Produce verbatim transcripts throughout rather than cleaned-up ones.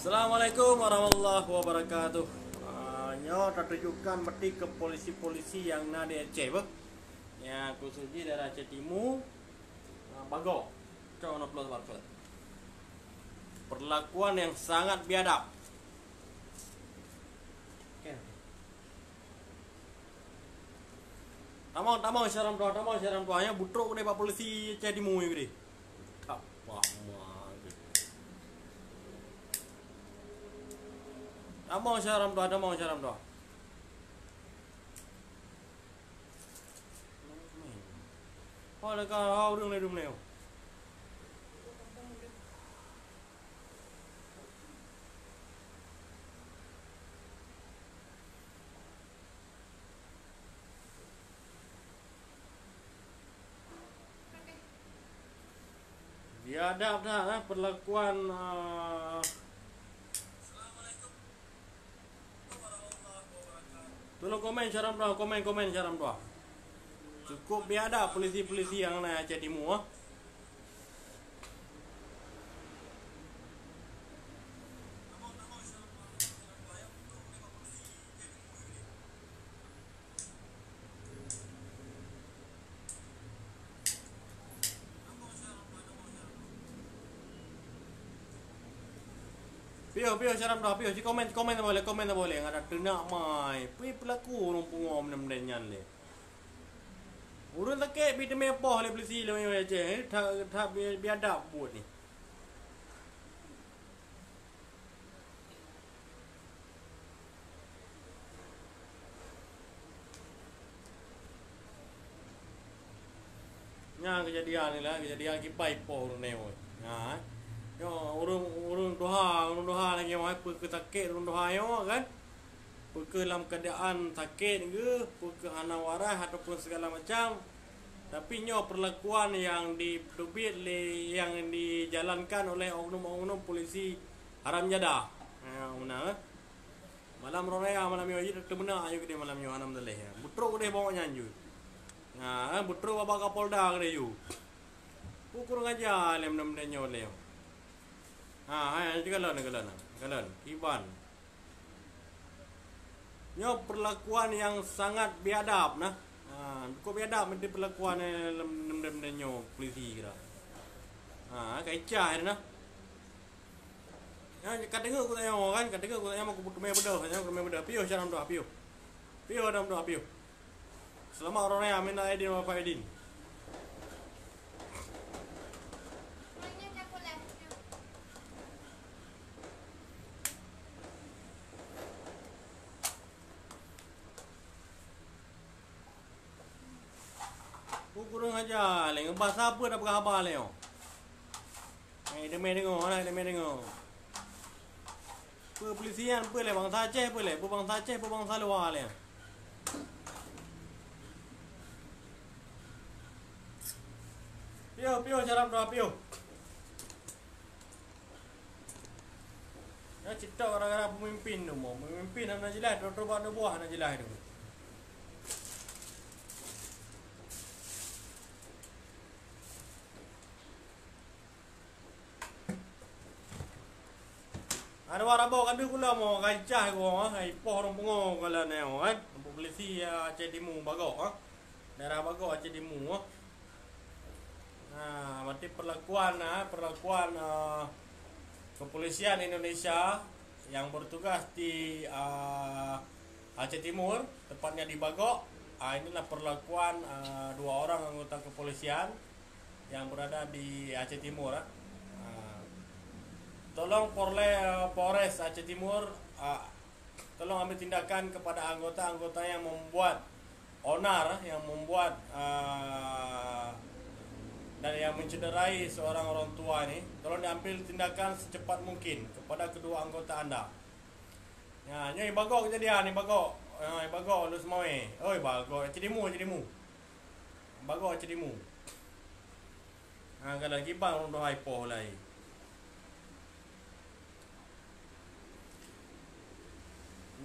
Assalamualaikum warahmatullahi wabarakatuh. Ah, nyoe tatujukkan beuti keu polisi-polisi nyang na di Aceh, beuh. Nyang khusus jih daerah Aceh Timu, ah, Bagok. Cok na plus barcode. Perlakuan yang sangat biadab. Oke. Tamong, tamong, syaram tuah, tamong, syaram tuah. Ya, butrok deh bak polisi Aceh Timu ni deh. Kapah ma. Tamong, syaram tuah, tamong, syaram tuah. Oh, leka, ha, ureueng lé dum lé. Biadab that, eh, perlakuan, eh. Tolong komen syaram tuah, komen, komen syaram tuah. Cukup biadab polisi-polisi nyang na Aceh Timu, ah. Piôh, piôh, syaram tuah, piôh. Ci komen, ci komen boleh, komen boleh. Ngat teunak mai. Pui pelaku ureueng pungo meunyan-meunyan lé. Ureueng sakét bi teumé poh lé polisi lé Aceh, eh. That, that bi-, biadab buet ni. Nyan keujadian ni lah, keujadian kiban poh ureueng nyoe. Nyan, eh. Nyoe ureueng, ureueng tuha, ureueng tuha lagèe nyoe, eh, peu kheueh sakét ureueng tuha nyoe kan. Peu kheueh lam keuadaan sakét geuh, peu kheueh hana waras ataupun segala macam. Tapi nyoe perlakuan nyang dipeuteubiet lé, nyang dijalankan oleh oknum-oknum polisi haram jadah. Ha, meunan, eh. Malam raya malam nyoe jih teumeunak ayu keudeh malam nyoe, alhamdulillah, ya. Butrok keudeh bawok nyan ju. Ha, eh, butrok babah Kapolda keudeh ju. Peue kurang aja lé meunyoe nyoe lé. Ha, hai, hai, kalon, kalon, kalon. Kiban. Nyoe perlakuan nyang sangat biadab nah. Ha, cukup biadab meuti perlakuan, eh, lem, lem, lem, lem nyoe polisi kira. Ha, ka icah nah. Ya, ka deungoe ku tanyong kan, ka deungoe ku tanyong ku teumé beudôh, ya, ku teumé beudôh. Piôh syaram tuah, piôh. Piôh syaram tuah, piôh. Selamat Hari Raya, minal aidin wal faidin. Ku kurang aja, lé ngeubah sapeue dak peugah haba lé nyoe. Hai, teumé deungoe, hai, teumé deungoe. Peue polisi nyan, peue lé bansa Aceh, peue lé, peue bansa Aceh, peue bansa luwa lé. Piôh, piôh, syaram droe, piôh. Nyan cit tok gara-gara peumimpin tu, mo. Peumimpin hana jeulaih, droe-droe bak neubuah hana jeulaih tu. Aduh, Rabok, aduh, kula mo, gancah ko, ha, ipoh rong pungo kala nyoe, kan. Nampak polisi, ya, Aceh Timu, Bagok, ha. Daerah Bagok, Aceh Timu, ha. Ha, berarti perlakuan, ha, perlakuan, eh, kepolisian Indonesia yang bertugas di, eh, Aceh Timur, tepatnya di Bagok, ah, inilah perlakuan, eh, dua orang anggota kepolisian yang berada di Aceh Timur, eh. Ah, tolong Porle-, Polres Aceh Timur, ah, tolong ambil tindakan kepada anggota-anggota yang membuat onar, yang membuat, ah, dan yang mencederai seorang orang tua ini. Tolong diambil tindakan secepat mungkin kepada kedua anggota anda. Ya, nyoe Bagok keujadian, nyoe Bagok. Ya, Bagok, Lhokseumawe. Oi, Bagok, Aceh Timu, Aceh Timu. Bagok, Aceh Timu. Ha, ka lagèe bang ureueng tuha ipoh lai.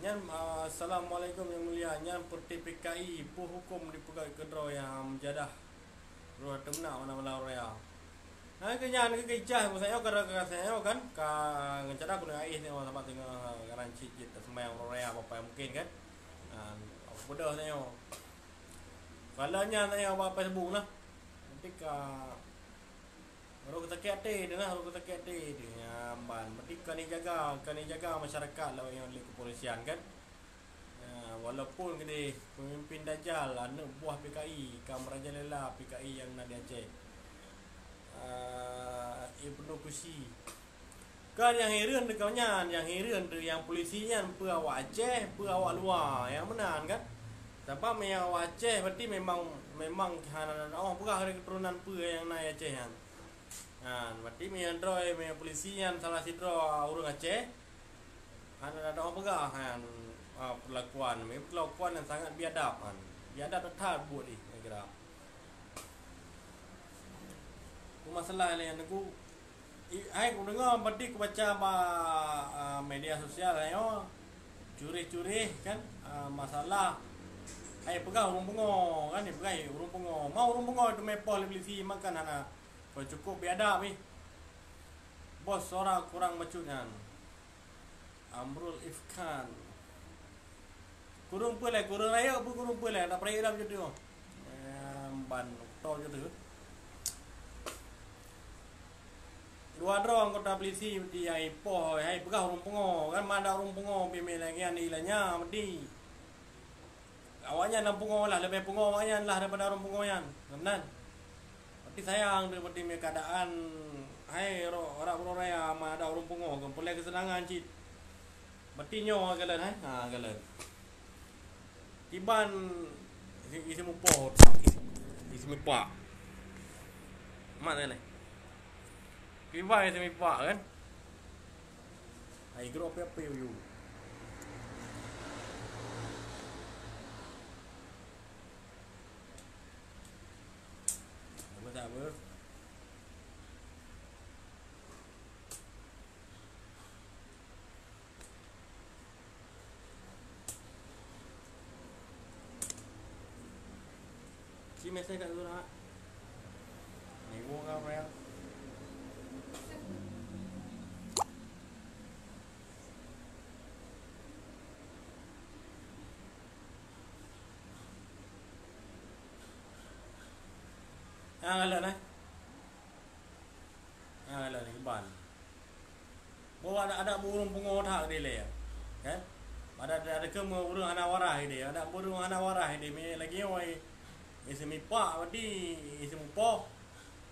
Nyan, ah, assalamualaikum yang mulia. Nyan peureute P K I, peue huköm dipeugah keudroe nyang meujadah. Droe teumeunak malam-malam raya. Nah, keu nyan keu kicah ku sayoe, ka rasa nyoe kan, ka ngeucada ku nyoe aih nyoe, sabab teungoh, ha, karan cit jeuet taseumayang uroe raya apa-apa mungkin kan. Ha, beudôh nyoe. Kalau nyan nyoe bak Facebook lah. Nanti ka rôh sakét até deuh nah, rôh sakét até deuh. Nyan ban. Berarti keuneuk jaga, keuneuk jaga masyarakat lawét nyoe lé kepolisian kan. Ya, walaupun keudeh pemimpin dajal, aneuk buah P K I, ka merajalela P K I nyang na di Aceh. Ah, Ibnu Kusi. Kan nyang hireuen teuh nyan, nyang hireuen teuh nyang polisi nyan peue awak Aceh, peue awak luwa, nyang meunan kan. Sabab meunyoe awak Aceh berarti memang, memang hana na oh peugah dari keturunan peue nyang na di Aceh nyan. Nyan, berarti meunyoe droe, meunyoe polisi nyan salah sidroe ureuëng Aceh, hana ada orang peugah nyan, ah, perlakuan, perlakuan yang sangat biadab kan. Biadab that buet jih, saya kira. Tu masalah lain aku, i-, hai ku dengar, berarti ku baca ba, ah, media sosial nyoe, curih-curih kan, ah, masalah, hai peugah ureuëng pungo kan, peugah ureuëng pungo. Mau ureuëng pungo itu mepoh lé polisi, makan hana. Kau cukup biadab ih. Bos suara kurang bacut nyan. Amrul Ifkan. Kureueng peue lé, kureueng rayeuk peue kureueng peue lé, tak peurayeuk dah bacut tu. Em, ban to je tu. Dua droe anggota polisi di ai poh, hai peugah ureuëng pungo, kan ma ada ureuëng pungo pih mé lagée nyan di ilanya meuti. Awaknyan lam pungo lah, leubeh pungo awaknyan lah daripada ureuëng pungo nyan. Meunan. Berarti sayang tu, berarti meukeadaan hai ro-, rab uroe raya ma ada ureuëng pungo, keu peureulée keuseunangan cit. Berarti nyoe galon hai, ha galon. Kiban isi, isi mupoh, isi, isi mupak. Mat nyan. Kiban isi mupak kan. Hai gro api-api uyu. Apa tak apa? Si mesej kat Zura. Ni gua kau, Rel. Ah, galak, eh? Ah, galak ni, ban. Bahwa ada, ada ureuëng pungo that di lé, kan? Ada, ada, ada ke ureuëng hana waras di, ada ureuëng hana waras di, mi lagi oi, isi mipak berarti, isi mupoh.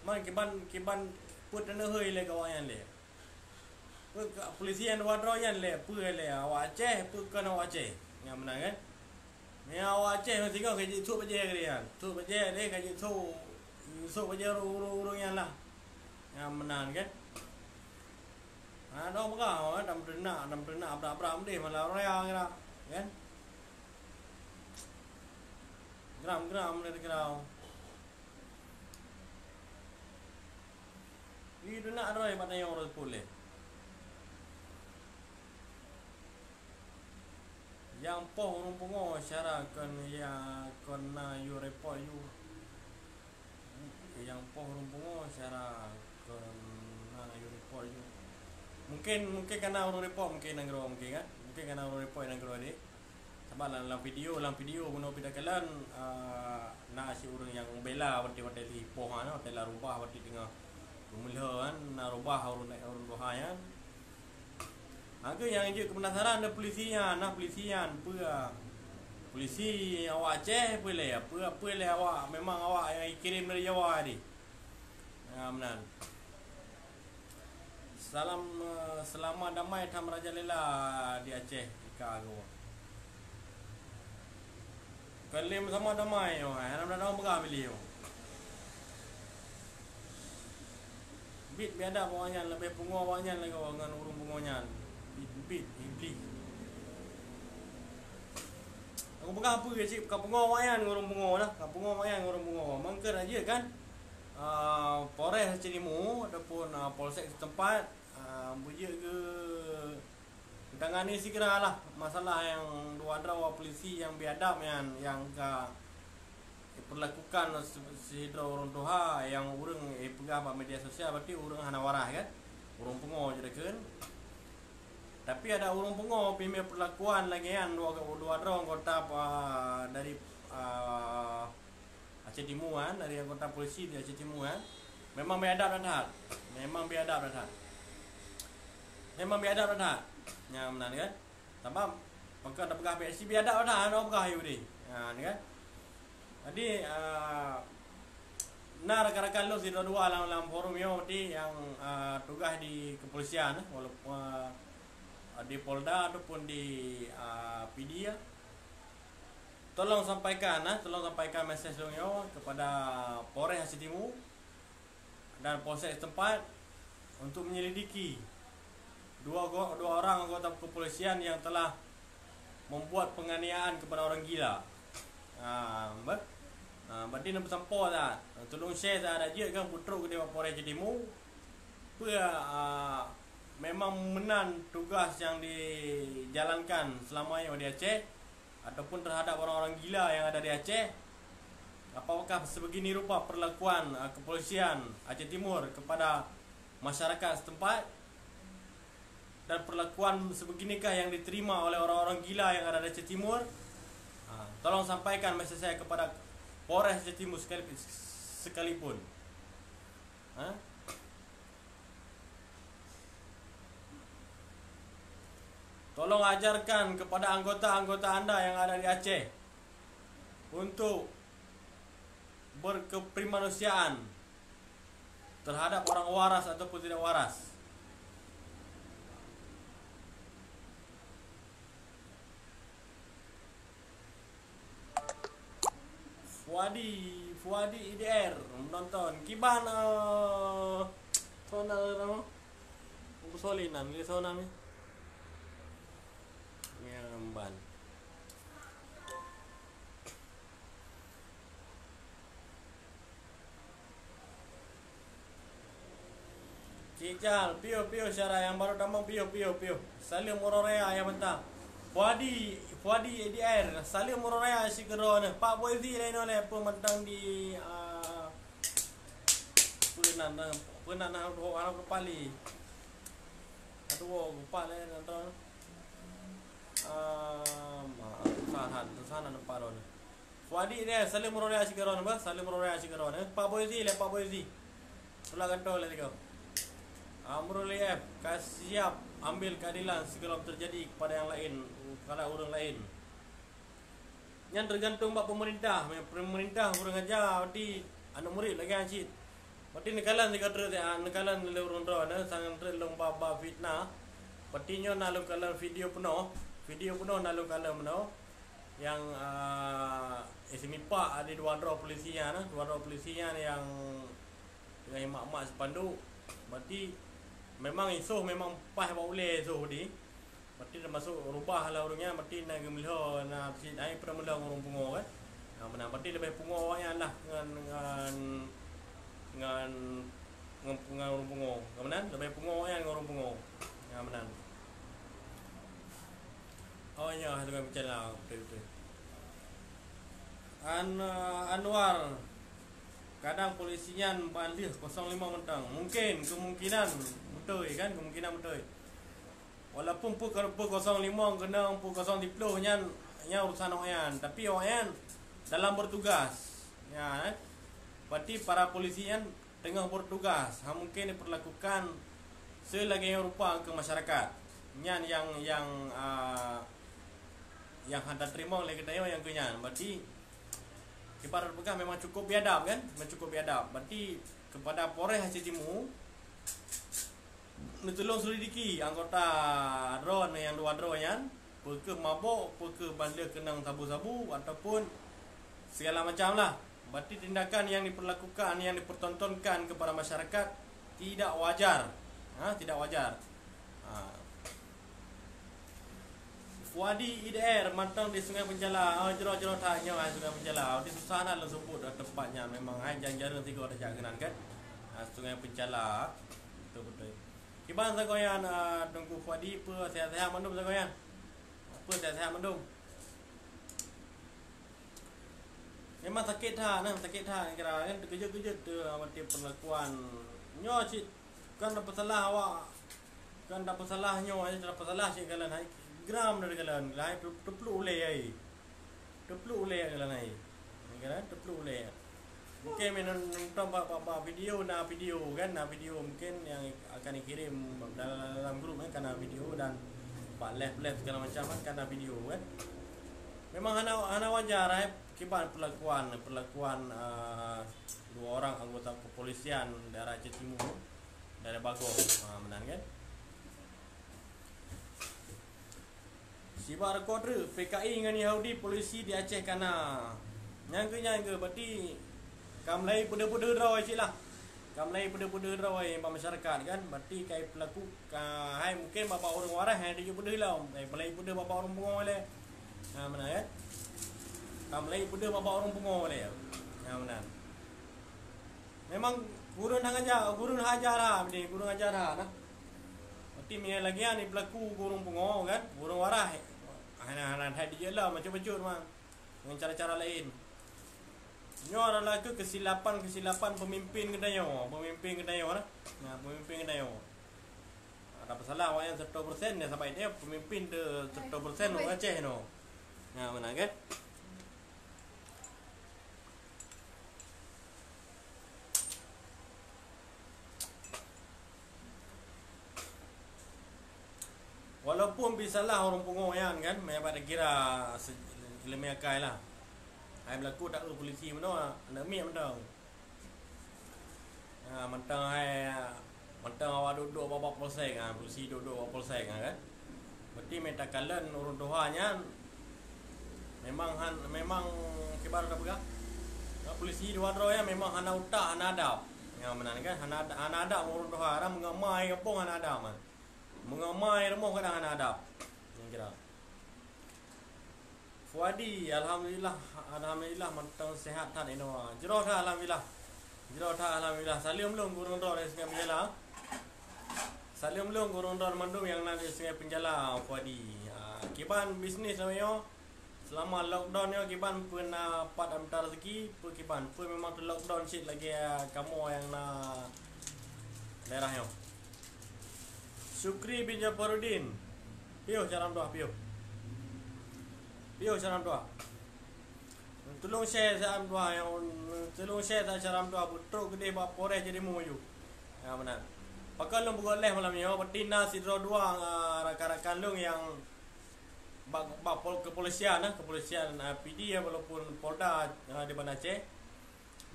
Man kiban, kiban peuet taneuhôi lé gawak nyan lé. Peue ka-, polisi nyang dua droe nyan lé, peue lé awak Aceh, peue kon awak Aceh. Nyang meunan kan? Nyang awak Aceh singoh ka jisôk bajée keu nyan. Sôk bajée deh ka jisôk, sôk bajée ureuëng-ureuëng nyan lah. Nyang meunan kan? Ha, dong peugah, oh, dam teunak, dam teunak brak-brak meude malam raya kira, kan? Gram-gram lé kira. Ni teunak droe bak tayong rot puleh. Nyang poh ureuëng pungo syara kon ya kon na you report you. Nyang poh ureuëng pungo syara kon na you report you. Mungkin, mungkin kana ureuëng report mungkin nanggroe mungkin kan. Mungkin kana ureuëng report nanggroe deh. Sabab lam, lam video, lam video bunoe pih takalon, ah, na si ureuëng nyang bela watée-watée si poh nyan, watée larubah watée teungoh peumulho kan, na rubah ureuëng, ureuëng tuha nyan. Hana nyang jeuet keupenasaran deh polisi nyan, nah polisi nyan peue? Polisi awak Aceh peue lé? Peue, peue lé awak, memang awak nyang ikirém dari Jawa deh. Nah, meunan. Salam, eh, seulama damai tham rajalela di Aceh, ika geuh. Kalém sama damai, oh, hana meunan peugah bilih, oh. Bit biadab awaknyan, leubeh pungo awaknyan lagée ngon ureuëng pungo nyan. Bit, bit, iblih. Aku peugah peue cit, ka pungo awaknyan ngon ureuëng pungo lah, ka pungo awaknyan ngon ureuëng pungo. Mangkeu na jeuet kan? Ah, Polres Cilimu ataupun, ah, polsek setempat, ah, beujeuet geu-, geutangani segera lah masalah nyang dua droe polisi nyang biadab nyan, nyang ka perlakukan se-, sidroe ureuëng tuha nyang ureuëng, eh, peugah bak media sosial, berarti ureuëng hana waras kan? Ureuëng pungo jeuet kheun. Tapi ada ureuëng pungo pih meuperlakuan lagée nyan dua, dua droe anggota, ah, dari, ah, Aceh Timu kan, dari anggota polisi di Aceh Timu kan. Memang beu adab that. Memang beu adab that. Memang beu adab that. Nyang meunan kan. Sabab maka tapeugah beu si beu adab that, hana peugah ayue deh. Ha, ni kan. Jadi, ah, na rakan-rakan lôn sidroe dua lam, lam forum nyoe berarti nyang, ah, tugaih di kepolisian, eh, walaupun, ah, di Polda ataupun di, ah, P D ya. Tolong sampaikan, ah, tolong sampaikan mesej lôn nyoe kepada Polres Aceh Timu dan polsek setempat untuk menyelidiki dua go-, dua orang anggota kepolisian yang telah membuat penganiayaan kepada orang gila. Ha, ber-, ha, berarti na peusampoe that. Tulông share that, ada jeuet kan putrok keu Dewan Polres Aceh Timu. Peue, ah, memang meunan tugas yang dijalankan selama ini di Aceh ataupun terhadap orang-orang gila yang ada di Aceh. Apakah sebegini rupa perlakuan, ah, kepolisian Aceh Timur kepada masyarakat setempat? Dan perlakuan sebeginikah yang diterima oleh orang-orang gila yang ada di Aceh Timur? Ah, tolong sampaikan mesej saya kepada Polres Aceh Timur sekali-, sekalipun. Ha? Tolong ajarkan kepada anggota-anggota anda yang ada di Aceh untuk berkeprimanusiaan terhadap orang waras ataupun tidak waras. Fuadi, Fuadi I D R menonton. Kiban, eh, sona nama? Ubu Solinan, ni sona ni. Ngemban. Cik Jal, piôh, piôh syara nyang barô tamong, piôh, piôh, piôh. Saleuem uroe raya nyang mantap. Fuadi, Fuadi A D R, saleuem uroe raya sikureueng. Pak Boy Zi laén oleh peumantang di, ah, peue nan, peue nan, hana, hana pali. Aduh, lupa lé nan. Ah, ma, susah han, susah nan lupa lôn. Fuadi ni, saleuem uroe raya sikureueng, bah, saleuem uroe raya sikureueng, eh. Pak Boy Zi, lé Pak Boy Zi. Tulak kantô lé tiga. Amrul F, ka siap ambil keadilan sebelum terjadi kepada yang lain, kepada ureuëng lain. Nyan tergantung bak pemerintah. Pemerintah kurang ajar, berarti aneuk murit lagée nyan cit. Berarti neukalon sigoe treuk, ah, neukalon lé ureuëng droe, neusangon treuk lôn ba, ba fitnah. Berarti nyoe na lôn kalon video peunoh. Video peunoh na lôn kalon peunoh. Nyang, ah, eh, seumipak ada dua droe polisi nyan, dua droe polisi nyan nyang teungoh mak-mak spanduk. Berarti memang isoh memang paih bak ulée isoh di. Berarti termasuk rubah lah ureuëng nyan, berarti na geumeulhö, na cit ai peureulhö ngon ureuëng pungo kan. Nah, meunan berarti leubeh pungo awaknyan lah ngon, ngon, ngon, ngon, ngon ureuëng pungo. Ka meunan, leubeh pungo awaknyan ngon ureuëng pungo. Nah, meunan. Oh, nyoe hana peucaya, beutôi-beutôi. An-, Anwar, kadang polisi nyan ban lheueh kosong lima mantong. Mungkin, kemungkinan beutôi kan, kemungkinan beutôi. Walaupun pukul, pukul kosong lima keunong pukul kosong siplôh nyan, nyan urusan awaknyan. Tapi awaknyan dalam bertugas. Ya, eh. Berarti para polisi nyan teungoh bertugas, ha, mungkin diperlakukan seulagée rupa keu masyarakat. Nyan nyang, nyang, ah, nyang hana teurimong lé geutanyoe nyang keu nyan. Berarti ibarat peugah memang cukup biadab kan? Memang cukup biadab. Berarti kepada Polres Aceh Timu, neutulông selidiki anggota droe nyang dua droe nyan, peu kheueh mabök, peu kheueh ban lheueh keunong sabu-sabu ataupun segala macam lah. Berarti tindakan yang diperlakukan, yang dipertontonkan kepada masyarakat tidak wajar. Ha, tidak wajar. Ha. Fuadi I D R mantong di Sungai Penchala. Oh, jroh-jroh that nyoe, hai, Sungai Penchala. Di susah na lôn seubut, eh, teumpat nyan. Memang hai jareueng-jareueng sigoe tajak keunan kan. Ha, Sungai Penchala. Beutôi-beutôi. Kiban sagoe nyan, ah, Teungku Fuadi, peue sehat-sehat mandum sagoe nyan? Peue sehat-sehat mandum? Memang sakét that, nah, sakét that, kira kan teukeujot-keujot tu, ah, watèe peurlakuan nyoe cit, kan tapeusalah awak, kan tapeusalah nyoe, tapeusalah cit kalon hai, geram dari kalon, hai, teu-, teupluek ulèe hai. Teupluek ulèe kalon hai. Kan, teupluek ulèe. Mungkin meunonton bak, bak, bak video, na video kan, na video mungkin nyang akan dikirim dalam, dalam grup kan, ka na video dan bak live-live segala macam kan, ka na video kan. Memang hana, hana wajar, eh, kiban perlakuan, perlakuan, eh, dua orang anggota kepolisian daerah Aceh Timur, daerah Bagoe, ha, meunan kan. Sibak reukoh treuk, P K I ngon Yahudi polisi di Aceh ka na. Nyang keu, nyang keu, berarti ka mulai peudeuh-peudeuh droe cit lah. Ka mulai peudeuh-peudeuh droe bak masyarakat kan. Berarti ka pelaku, ka, hai mungkin bak, bak ureueng waras hai dijak peudeuh lom. Hai mulai peudeuh bak, bak ureueng pungo lé. Ha, meunan kan? Ka mulai peudeuh bak, bak ureueng pungo lé. Ha, meunan. Memang gurun hana aja, gurun aja lah, ni gurun aja lah nah. Berarti meunyo lagèe nyan pelaku ureueng pungo kan, ureueng waras. Hana, hana hai dijak lom, bacut-bacut mah. Dengan cara-cara lain. Nyoe adalah keu kesilapan-kesilapan pemimpin geutanyoe, pemimpin geutanyoe nah. Nah, pemimpin geutanyoe. Ada peusalah awaknyan seratus persen, nyan sabab dia pemimpin teu seratus persen ureueng Aceh nyoe. Nah, meunan kan? Walaupun bisalah ureueng pungo nyan kan, meunyo bak kira se-, ileumèe akai lah. Hai beulaku taeu polisi meunoe, aneuk miet mantong. Ha, mantong hai, mantong awak duek-duek bak, bak polsek, ha, polisi duek-duek bak polsek, ha, kan. Berarti meunyo takalon ureueng tuha nyan memang han, memang kiban tapeugah. Ha, polisi dua droe nyan memang hana utak, hana adab. Nyan meunan kan, hana, hana adab ureueng tuha, orang meungamai gampông hana adab, man. Meungamai rumoh kadang hana adab. Nyan kira. Fuadi, alhamdulillah, alhamdulillah mantong sehat that inoe. Jroh that alhamdulillah. Jroh that alhamdulillah. Saleuem lôn keu ureueng droe di Sungai Penjala. Saleuem lôn keu ureueng droe mandum nyang na di Sungai Penjala, Fuadi. Ah, kiban bisnis nyoe? Selama lockdown nyoe kiban peue na pat mita rezeki, peue kiban, peue memang teu lockdown cit lagèe kamoe nyang na daerah nyoe. Syukri bin Jafaruddin. Piôh cara meutuah, piôh. Piôh cara meutuah. Tulông share cara meutuah, tulông share cara meutuah, beutrok keudeh bak Polres Jidayeuh ju. Ya, meunan. Pakon lôn peugot lé malam nyoe, berarti na sidroe dua, ah, rakan-rakan lôn nyang bak, bak pol-, kepolisian, ah, kepolisian, ah, P D ya, walaupun Polda, ah, di Banda Aceh.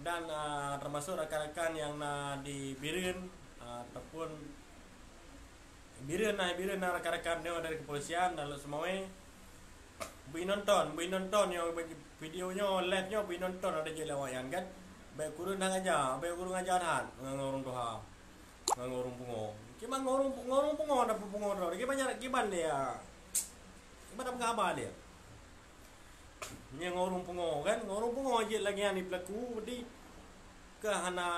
Dan, ah, termasuk rakan-rakan nyang na di Bireuen, ah, ataupun Bireuen na, Bireuen na rakan-rakan nyoe dari kepolisian dan Lhokseumawe. Beu nonton, beu nonton nyoe, video nyoe, live nyoe, beu nonton ada jeuet lé awaknyan kan. Bèk kureueng that aja, bèk kureueng aja that ngon, ngon ureueng tuha. Ngon ureueng pungo. Kiban ngon ureueng, ngon ureueng pungo na peupungo droe. Kiban nyan, kiban lé ya. Kiban na peugah haba lé. Nyan ngon ureueng pungo kan, ngon ureueng pungo jeuet lagèe nyan di pelaku, berarti ka hana,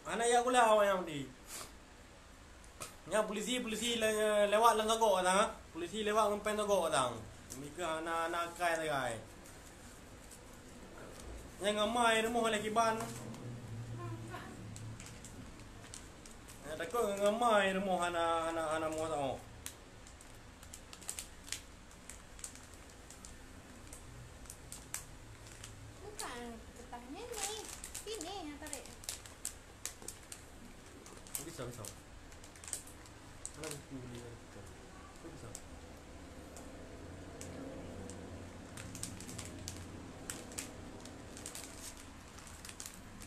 hana ya gula awaknyan berarti. Nyan polisi, polisi le-, lewat lam sagoe tang, ha? Polisi lewat ngon pen sagoe tang. Mika hana, hana akai sagai. Nyang ngamai rumoh lé kiban. Nyang takot ngamai rumoh hana, hana, hana muat oh. Bukan, getahnya ni. Sini yang tarik. Bisa, bisa. Mana buku ni? Bisa.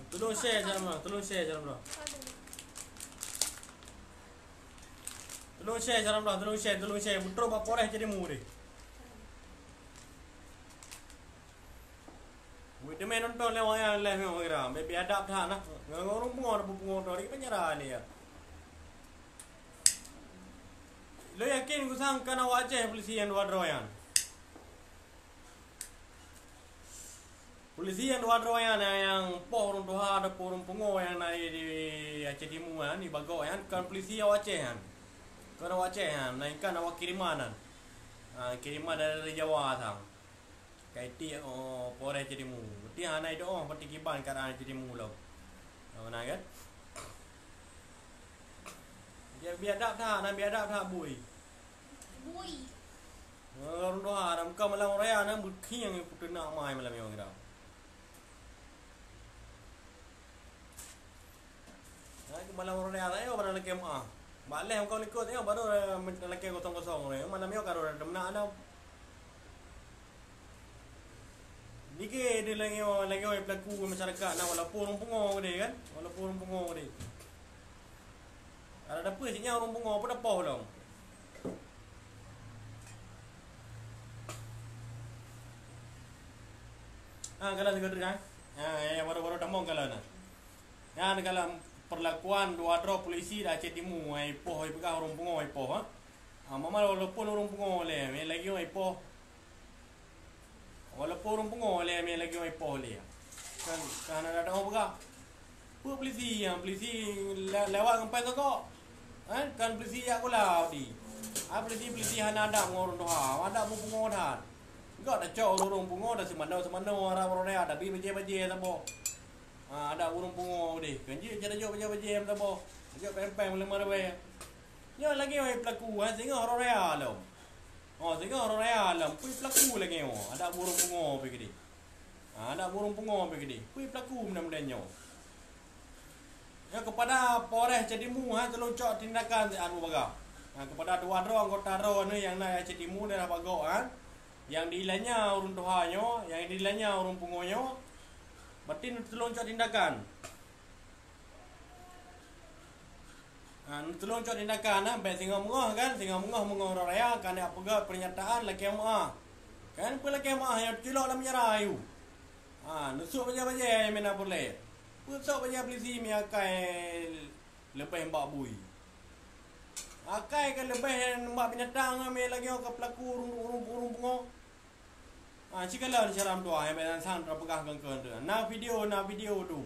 Tulông share jalan bang, tulông share jalan bang. Tulông share jalan bang, tulông share, tulông share. Putroe bak Polres jadi murid. Wih, teumé nonton lé wayang live nyoe kira. Bèk, bèk adab that nah. Ngon ureueng pungo, ureueng pungo tu, di penjara ni ya. Lôn yakin gusangka na awak Aceh polisi nyang dua droe nyan. Polisi nyang dua droe nyan, nyang, nyang poh ureueng tuha ataupun ureueng pungo nyang na di, di Aceh Timu nyan, di Bagoe nyan, kon polisi awak Aceh nyan. Kon awak Aceh nyan, melainkan awak kiriman nyan. Ha, kiriman dari Jawa asal. K Kaiti, oh, Polres Cedimu. Berarti hana idoe, berarti kiban keadaan Cedimu lom. Nah, mana kan? Dia biadab that, nah biadab that bui. Bui. Ureueng tuha, dalam ka malam raya, nah, beukhieng puteunak mai malam nyoe kita. Nah, keu malam uroe raya, ayo baru lakée meu'ah. Bak lhèe meukawen likot, ayo baru, eh, lakée kosong-kosong. Malam nyoe ka uroe raya, meunan. Dikit di lagèe, lagèe pelaku masyarakat na, walaupun ureueng pungo geude kan? Walaupun ureueng pungo geude. Ada dapur sik nyan ureueng pungo, apa dapoh lom. Ah, kalau tengok tu kan. Ah, ya, baru-baru tamong kalau na. Nyan dalam perlakuan dua droe polisi di Aceh Timu, eh, ipoh, ipeugah ureueng pungo ipoh, ha. Ha, mama walaupun ureueng pungo lé, mé lagèe ipoh. Walaupun ureueng pungo lé, mé lagèe ipoh lé. Kan, kan ada orang peugah. Peue polisi, ha, polisi le-, lewat ngon pen tokok. Ha, kan polisi jak kula di. Ha, polisi, polisi hana adab ngon ureueng tuha, adab ngon pungo that. Gak tacok ureueng pungo dah seumano-seumano, arah ureueng raya, tapi bajèe-bajèe saboh. Ha, ada ureueng pungo deh. Kan jeuet cara jok bajèe-bajèe meusaboh. Jok pèng-pèng lemah ribèe. Nyoe lagèe wae pelaku, ha, singoh uroe raya lom. Oh, singoh uroe raya lom. Pui pelaku lagèe nyoe. Ada ureueng pungo pi keudeh. Ha, ada ureueng pungo pi keudeh. Pui pelaku mudah-mudahan nyoe. Ya, kepada Polres Cedimu, ha, teulon cok tindakan siat bubagaih. Ha, kepada dua droe anggota droe nyoe nyang na Aceh Timu daerah Bagok, ha. Nyang dilanya ureueng tuha nyoe, nyang dilanya ureueng pungo nyoe. Berarti neuteulon cok tindakan. Ha, neuteulon cok tindakan, ha, bèk singoh meungoh kan, singoh meungoh, meungoh uroe raya, ka neupeugah pernyataan lakèe meu'ah. Kan, peue lakèe meu'ah nyang teucilok lam penjara ayue. Ha, neusok bajèe-bajèe meunan peureulèe. Peue sok bajèe polisi meuakai leubèh bak bui. Akai ka leubèh bak binatang, mé lagèe nyoe ka pelaku ureueng, ureueng, ureueng pungo. Ha, sigohlom syedara meutuah, nyang biasa sang tapeugah keu keu tu. Na video, na video dum.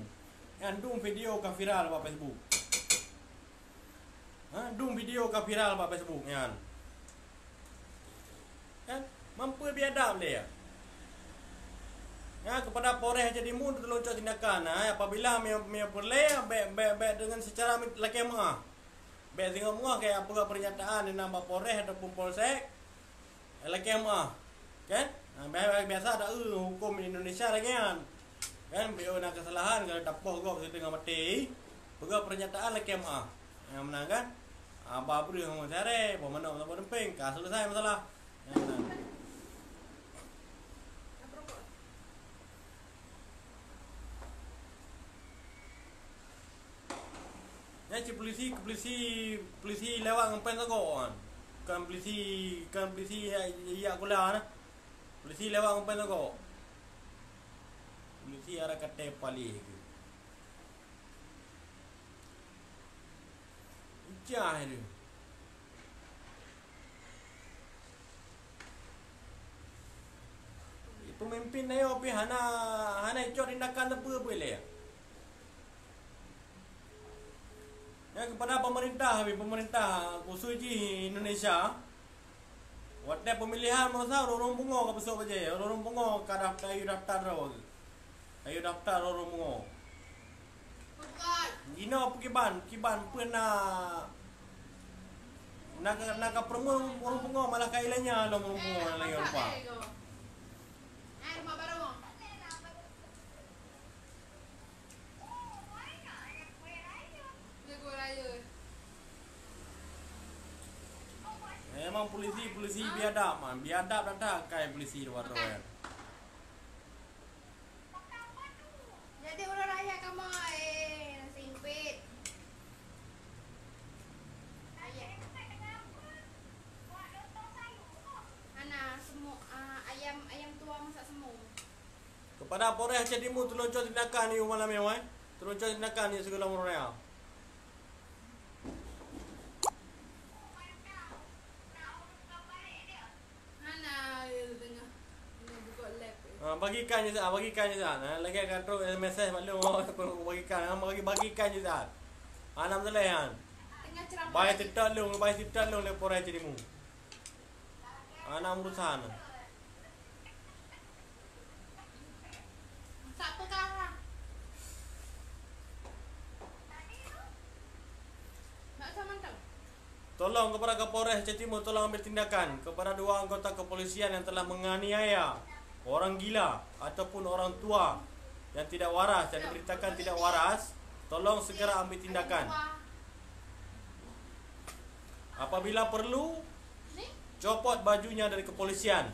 Nyan dum video ka viral bak Facebook. Ha, dum video ka viral bak Facebook nyan. Kan? Mampu biadab lé ya. Ya, kepada Polres Aceh Timu teulon cok tindakan. Ha, apabila mé, mé peureulèe, bèk, bèk, bèk dengan secara lakèe meu'ah. Bèk singoh meungoh keu peugah pernyataan di nang bak Polres ataupun Polsek. Lakèe meu'ah. Kan? Ha, biasa, biasa ada, eh, huköm Indonesia lagèe nyan. Kan, bèk na kesalahan, kalau tapoh gob siteungoh maté, peugah pernyataan lakèe meu'ah. Nyang meunan kan? Aba breuh ngon sare, boh manok saboh dumpéng, ka selesai masalah. Nyang meunan. Nyan cit polisi, polisi, polisi lewat ngon pèng tokok kan. Kan polisi, kan polisi jak, jak kula na. Polisi lewat ngon pèng tokok. Polisi arah katé paléh geuh. Ijah tu. Pemimpin nyoe pih hana, hana icok tindakan sapeue-peue lé. Nyan kepada pemerintah, pemerintah khusus jih Indonesia. Watèe pemilihan masa ureueng pungo ka peusok bajèe, ureueng pungo ka daftar, yue daftar droe. Ayo daftar ureueng pungo. Inoe peukiban, kiban peue na, na ka, na ka peurumoh ureueng pungo malah ka ilanya lom ureueng pungo na lagèe rupa. Memang polisi, polisi biadab man, biadab that-that kai polisi luwa droe. Jadi uroe raya kamoe, eh, nasi impit. Ayam. Hana, semua, ah, ayam, ayam tua masak semua. Kepada Polres Aceh Timu, teulon cok tindakan yue malam nyoe, eh. Teulon cok tindakan yue sigohlom uroe raya. Hana, dia tengah, tengah buka lab, eh. Ha, bagikan je, Zat, bagikan je, Zat. Ha, lagèe ka trok message bak lôn, bagikan. Ha, bagi, bagikan je, Zat. Ha, nam seleh, ha. Tengah ceramah. Bai lagi. Seutôt lôn, bai seutôt lôn lé Polres Cedimu. Ha, nam urusan. Tak peukara. Nak sama tau. Tolong kepada Kapolres Aceh Timur, tolong ambil tindakan kepada dua anggota kepolisian yang telah menganiaya orang gila ataupun orang tua yang tidak waras, yang diberitakan tidak waras. Tolong segera ambil tindakan. Apabila perlu, copot bajunya dari kepolisian.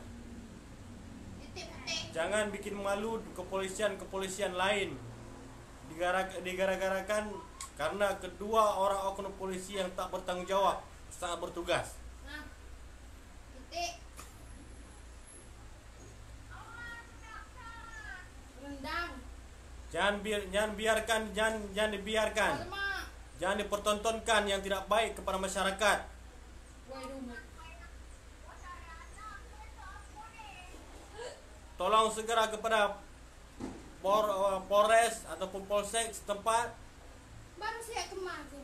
Jangan bikin malu kepolisian-kepolisian lain. Digara-, digara-garakan karena kedua orang oknum polisi yang tak bertanggung jawab saat bertugas. Nah, titik. Rendang. Jangan bi-, jangan biarkan, jangan, jangan dibiarkan. Lemak. Jangan dipertontonkan yang tidak baik kepada masyarakat. Wai rumah. Tolong segera kepada Por-, eh, Polres ataupun Polsek setempat. Baru siap kemas tu.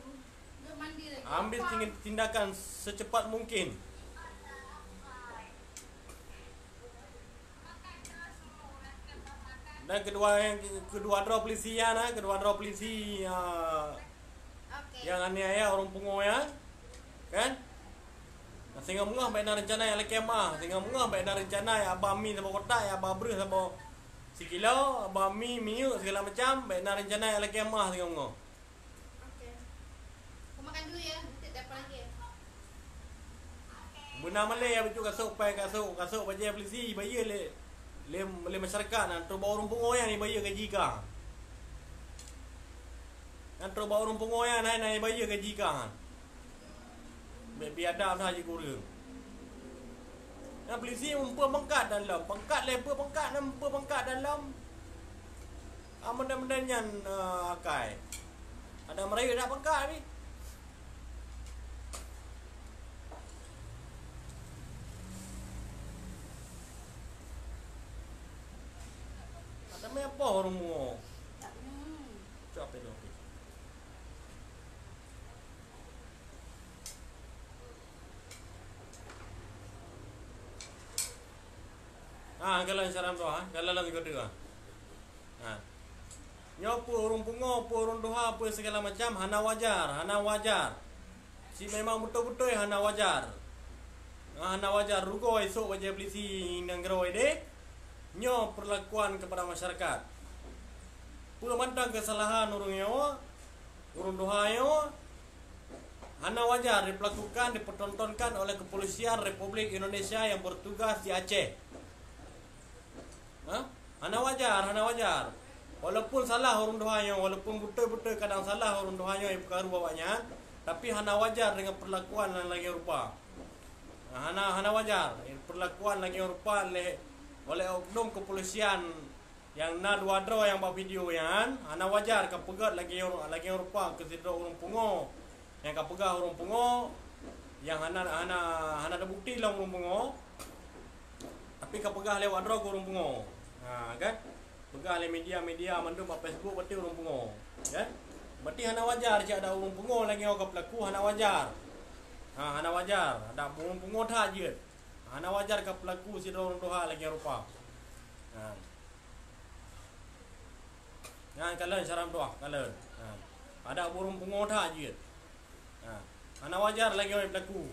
Dah mandi lagi. Ambil ting-, tindakan secepat mungkin. Dan kedua, yang kedua droe polisi nyan, ah, kedua droe polisi, ah, Okey. Nyang aniaya ureueng pungo nyan, kan? Nah, singoh meungoh bèk na reuncana nyang lakèe meu'ah, singoh meungoh bèk na reuncana nyang ba mi saboh kotak, nyang ba breuh saboh sikilo, ba mi, minyeuk, segala macam, bèk na reuncana nyang lakèe meu'ah singoh meungoh. Okey. Aku makan dulu ya, nanti dapat lagi ya. Beuna malèe ya, bacut kasôk, paih kasôk, kasôk bajèe polisi, bayeue lé, lé, lé masyarakat, na trôk bak ureueng pungo nyan ibayeue gaji kah. Na trôk bak ureueng pungo nyan, na, na ibayeue gaji kah. Bèk biadab that jih keu ureueng. Na polisi meupeu pangkat dan lom. Pangkat lé peue pangkat, na meupeu pangkat dan lom. Ah, meunan-meunan nyan, eh, akai. Ada meurayeuk that pangkat pih. Ada meupoh ureueng pungo. Hmm. Cok apa tu? Ha, kalau saran tu, ha, kalau lagi kedua. Ha. Nyoe peue ureueng pungo, peue ureueng tuha, peue segala macam, hana wajar, hana wajar. Si memang beutôi-beutôi hana wajar. Ha, hana wajar, rugoe isôk bajèe polisi nanggroe deh. Nyoe perlakuan kepada masyarakat. Peue mantong kesalahan ureueng nyoe, ureueng tuha nyoe, hana wajar diperlakukan, dipertontonkan oleh kepolisian Republik Indonesia yang bertugas di Aceh. Ha? Hana wajar, hana wajar. Walaupun salah ureueng tuha nyoe, walaupun beutôi-beutôi kadang salah ureueng tuha nyoe nyang peukaru awaknyan, tapi hana wajar dengan perlakuan nyang lagèe rupa. Ha, hana, hana wajar perlakuan lagèe rupa lé, oleh oknum kepolisian nyang na dua droe nyang bak video nyan. Hana wajar kapeugèt lagèe, lagèe rupa keu sidroe ureueng pungo. Nyang kapeugah ureueng pungo nyang hana, hana, hana teubukti lom ureueng pungo, tapi kapeugah lewat droe keu ureueng pungo. Ha, kan? Peugah lé media-media mandum bak Facebook, berarti ureueng pungo, kan? Berarti hana wajar cit ada ureueng pungo lagèe nyoe kapeulaku, hana wajar. Ha, hana wajar. Ada ureueng pungo that jeuet. Hana wajar kapeulaku sidroe ureueng tuha lagèe rupa. Ha. Nyan kalon syarat meutuah, kalon. Ha. Ada ureueng pungo that jeuet. Ha. Hana wajar lagèe nyoe peulaku.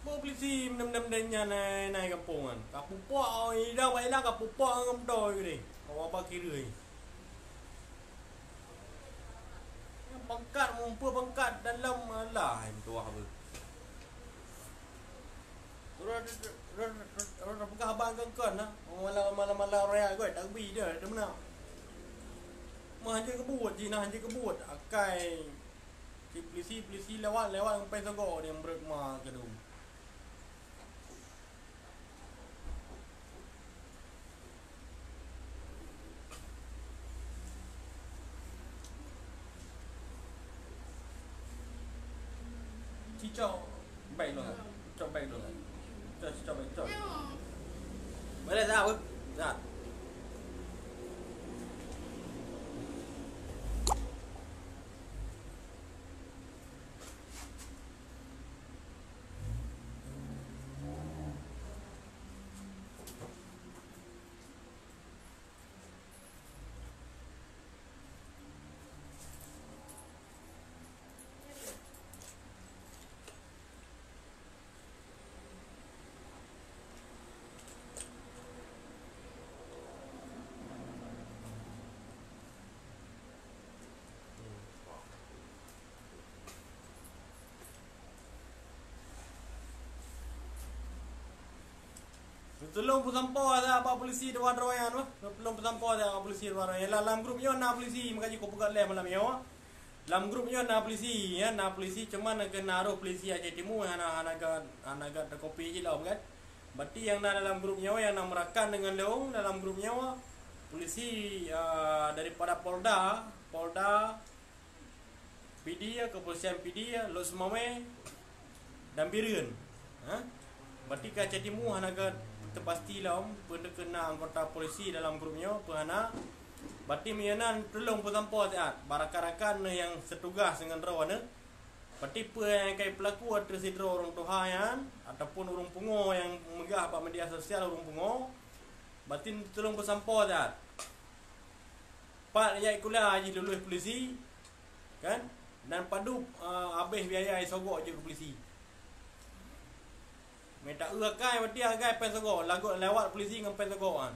Boh polisi meunam-nam dan nyan nai, nai gampông nyan. Ka pupok, idang bak ilang ka pupok ngon moto geude. Awak bak kiri. Pangkat, mumpung pangkat dalam, alah, hai meutuah beuh. Ureueng, ureueng, ureueng, ureueng peugah haba ngon kon, nah. Malam, malam, malam raya got, tak bi dah, dah meunan. Mah hanjeuet keubuet jih, nah hanjeuet keubuet. Akai si polisi, polisi lewat, lewat sampai sogo dia meureuet ma keudum. Cicok baik dong. Cicok baik dong. Cicok, cicok baik, cicok. Boleh tak, apa? Tak. Tulông peusampoe saja bak polisi dua droe nyan, wah. Tulông peusampoe saja bak polisi dua droe nyan. Lam, lam grup nyoe na polisi, makajih kupeugah lé malam nyoe. Lam grup nyoe na polisi, ya, na polisi, cuma na keuh na roh polisi Aceh Timu hana, hana gèt, hana gèt teukopi jih lom kan. Berarti nyang na dalam grup nyoe, nyang na meurakan deungon lôn dalam grup nyoe, polisi, ah, daripada Polda, Polda Pidie, Kepolisian Pidie, Lhokseumawe, dan Bireuen. Ha? Berarti keu Aceh Timu hana gèt teupasti lom, peue keuh na anggota polisi dalam grup nyoe, peue hana. Berarti meunyoe na tulông peusampoe siat, bak rakan-rakan nyang seutugas ngon droeneuh. Berarti peue nyang ka jipeulaku ateueh sidroe ureueng tuha nyan, ataupun ureueng pungo nyang meugah bak media sosial ureueng pungo, berarti tulông peusampoe siat. Pat jak kuliah jih lulus polisi, kan? Dan padub, ah, habéh biaya jisogok jeuet keu polisi. Mita eu akai, berarti akai péng sogok, lagot lewat polisi ngon péng sogok nyan.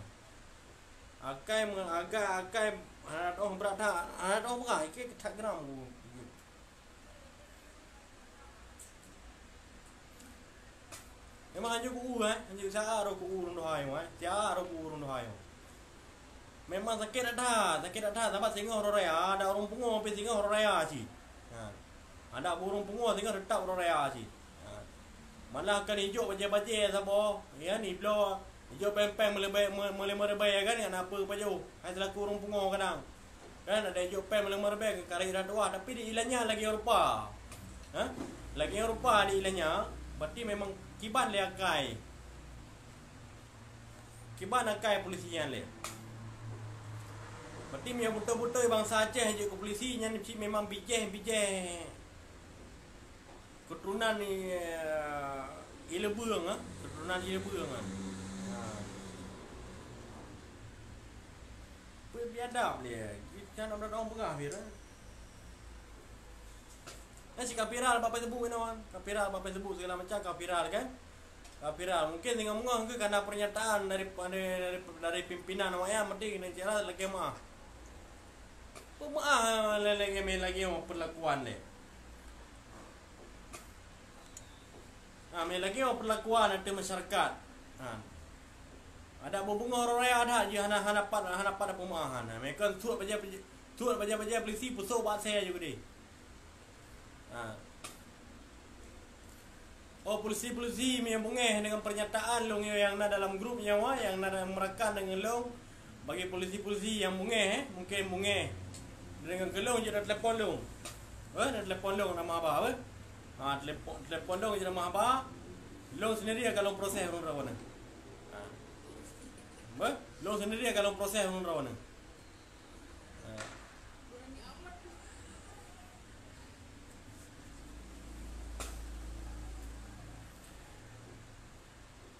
Akai me-, akai, akai hana teuôh brat that, hana teuôh brat, iké that gram ku. Memang hanjeuet ku, eh, hanjeuet siat roh ku ureueng tuha nyoe, eh. Siat roh ku ureueng tuha nyoe. Memang sakét that, sakét that, sabab singoh uroe raya, adak ureueng pungo pih singoh uroe raya cit. Ha. Adak ureueng pungo singoh teutap uroe raya cit. Ha. Malah kan ijok bajèe-bajèe saboh, ya, nibloe, ijok péng-péng meuleubèh, me-, meulimong ribèe kan, nyan na peue pajoh. Hai seulaku ureueng pungo kadang. Kan ada ijok péng meulimong ribèe, kareh iran tuah, tapi di iéleumèe lagèe rupa. Ha? Lagèe rupa di iéleumèe, berarti memang kiban lé akai. Kiban akai polisi nyan lé. Berarti meunyoe beutôi-beutôi bansa Aceh jeuet keu polisi nyan cit memang bijèh-bijèh. Keuturonan, eh, Ileubeueng, eh. Keuturonan Ileubeueng, eh. Ha. Peue biadab lé, eh. Kita nak datang peugah, Fir, eh. Kan si ka viral bak Facebook inoe, kan. Ka viral bak Facebook, segala macam ka viral, kan. Ka viral. Mungkin singoh meungoh keu kana pernyataan dari, dari, dari, dari pimpinan awak nyan, meuti keuneuk cara lagèe meuah. Peue meuah lagèe, lagèe, lagèe perlakuan lé. Ha, meunan lagèe perlakuan ateueh masyarakat. Ha. Adak bubungoh uroe raya that jih hana, hana pat, hana pat peumeuahan. Ha, meunan suet bajèe, suet bajèe-bajèe polisi peusok bak asèe ju keudéh. Ha. Oh, polisi-polisi nyang beungèh deungon pernyataan lôn nyang na dalam grup nyoe, nyang na dalam rakan deungon lôn. Bagi polisi-polisi nyang beungèh, eh, mungken beungèh. Deungon keu lôn jeuet na telepon lôn. Eh, na telepon lôn na meuhaba, eh. Ha, telepon, telepon lôn jeuet na meuhaba. Lôn sendiri akan lôn proses ureueng droeneuh. Ha. Beh, lôn sendiri akan lôn proses ureueng droeneuh. Ha.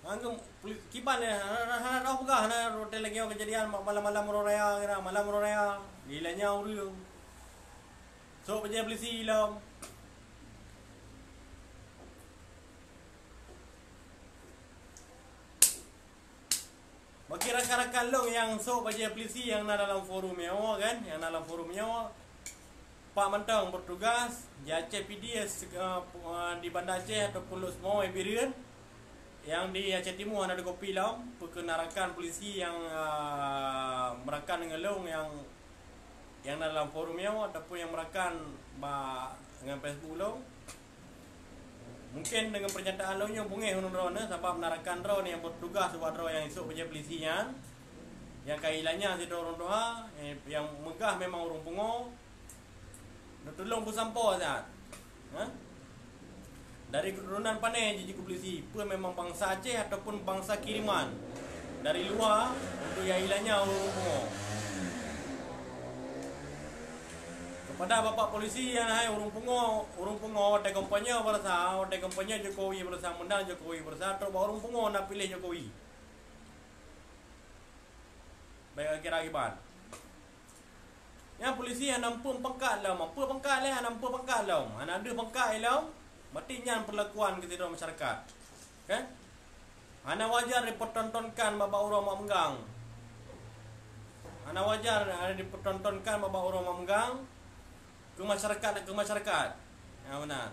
Anggeuem poli-, kiban, eh, hana, hana, hana teupeugah, hana rot-, lagèe nyoe keujadian ma-, malam-malam uroe raya, kira malam uroe raya, dilanya ureueng. Sok bajèe polisi lom. Bagi rakan-rakan lôn nyang sok bajèe polisi nyang na dalam forum nyoe kan, nyang na dalam forum nyoe, Pak mantong bertugas di Aceh P D S, eh, pu-, eh, di Banda Aceh ataupun Lhokseumawe Bireuen, nyang di Aceh Timu hana dikopi lom, peue keu na rakan polisi nyang, eh, meurakan deungon lôn nyang, nyang na dalam forum nyoe ataupun nyang meurakan bak ngon Facebook lôn. Mungken deungon pernyataan lôn nyoe beungèh ureueng droeneuh, sabab na rakan droeneuh nyang bertugas u ateueh nyang isok bajèe polisi nyan, nyang ka ilanya sidroe ureueng tuha, eh, nyang meugah memang ureueng pungo. Neutulông peusampoe that. Ha? Dari keuturonan pané jih jeuet keu polisi, peue memang bansa Aceh ataupun bansa kiriman dari luwa untuk nyang ilanya ureueng pungo. Kepada Bapak Polisi nyang hai ureueng pungo, ureueng pungo watèe kampanye beurasa, watèe kampanye Jokowi beurasa, meunang Jokowi beurasa, trok bak ureueng pungo na piléh Jokowi. Bèk kira kiban. Nyan polisi hana muphom pangkat lom, peue pangkat lé hana muphom pangkat lom, hana deuh pangkat lom, berarti nyan perlakuan keu sidroe masyarakat. Kan? Hana wajar dipertontonkan bak, bak uroe mak meunggang. Hana wajar, hana dipertontonkan bak, bak uroe mak meunggang keu masyarakat, keu masyarakat. Ya, meunan.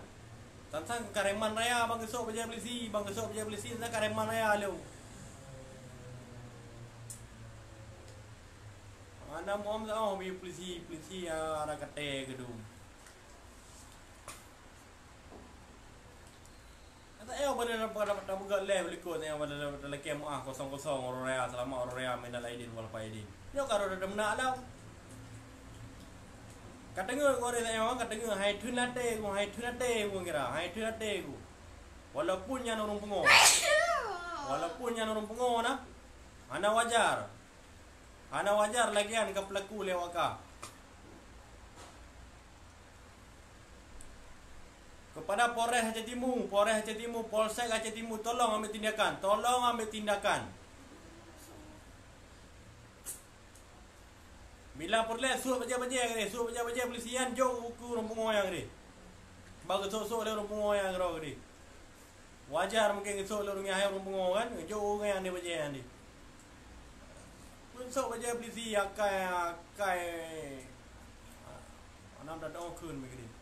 Tantang kareman raya bang geusok bajèe polisi, bang geusok bajèe polisi, tantang kareman raya lom. Hana muam saoh bak polisi, polisi nyang arah katé keudum. Ata yo pada pada pada peugah leh likot nyang pada pada lakée meuah kosong-kosong uroe raya, selamat uroe raya, minal aidin wal faidin. Nyoe ka rot dah meunak lam. Ka teungoh uroe raya, ka teungoh hai theun até ku, hai theun até ku kira, hai theun até ku. Walaupun nyan ureuëng pungo. Walaupun nyan ureuëng pungo na, hana wajar. Hana wajar lagée nyan ka peulaku lé awak ka. Kepada Polres Aceh Timu, Polres Aceh Timu, Polsek Aceh Timu, tolong ambil tindakan, tolong ambil tindakan. Bila peureulée, sôk bajée-bajée keudeh, sôk bajée-bajée polisi nyan jok u keu ureuëng pungo nyang keudeh. Bak geusôk-sôk lé ureuëng pungo nyang keudroe keudeh. Wajar mungken geusôk lé ureuëng nyang hai ureuëng pungo kan, jok u ureuëng nyang di bajée nyan di. Pun sôk bajée polisi akai, akai. Anam dah dong kheun meukeudeh.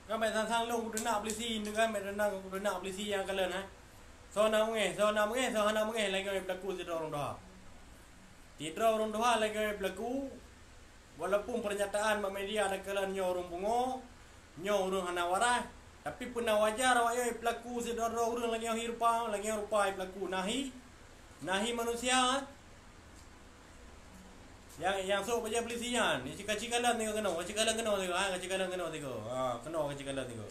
Kan bèk sang-sang lôn kuteunak polisi, nyoe kan bèk sang-sang kuteunak polisi nyang kalon, ha. Soe na meungéh, soe na meungéh, soe hana meungéh lagèe peulaku sidroe ureueng tuha. Sidroe ureueng tuha lagèe peulaku, walaupun pernyataan bak media takalon nyoe ureueng pungo, nyoe ureueng hana waras, tapi peue na wajar awaknyan peulaku sidroe-droe ureueng lagèe nyoe rupa, lagèe nyoe rupa peulaku nahi, nahi manusia. Nyang, nyang sôk bajèe polisi nyan, ka cikalon sigoe keunoe, ka cikalon keunoe sigoe, ha, ka cikalon keunoe sigoe. Ha, keunoe ka cikalon sigoe.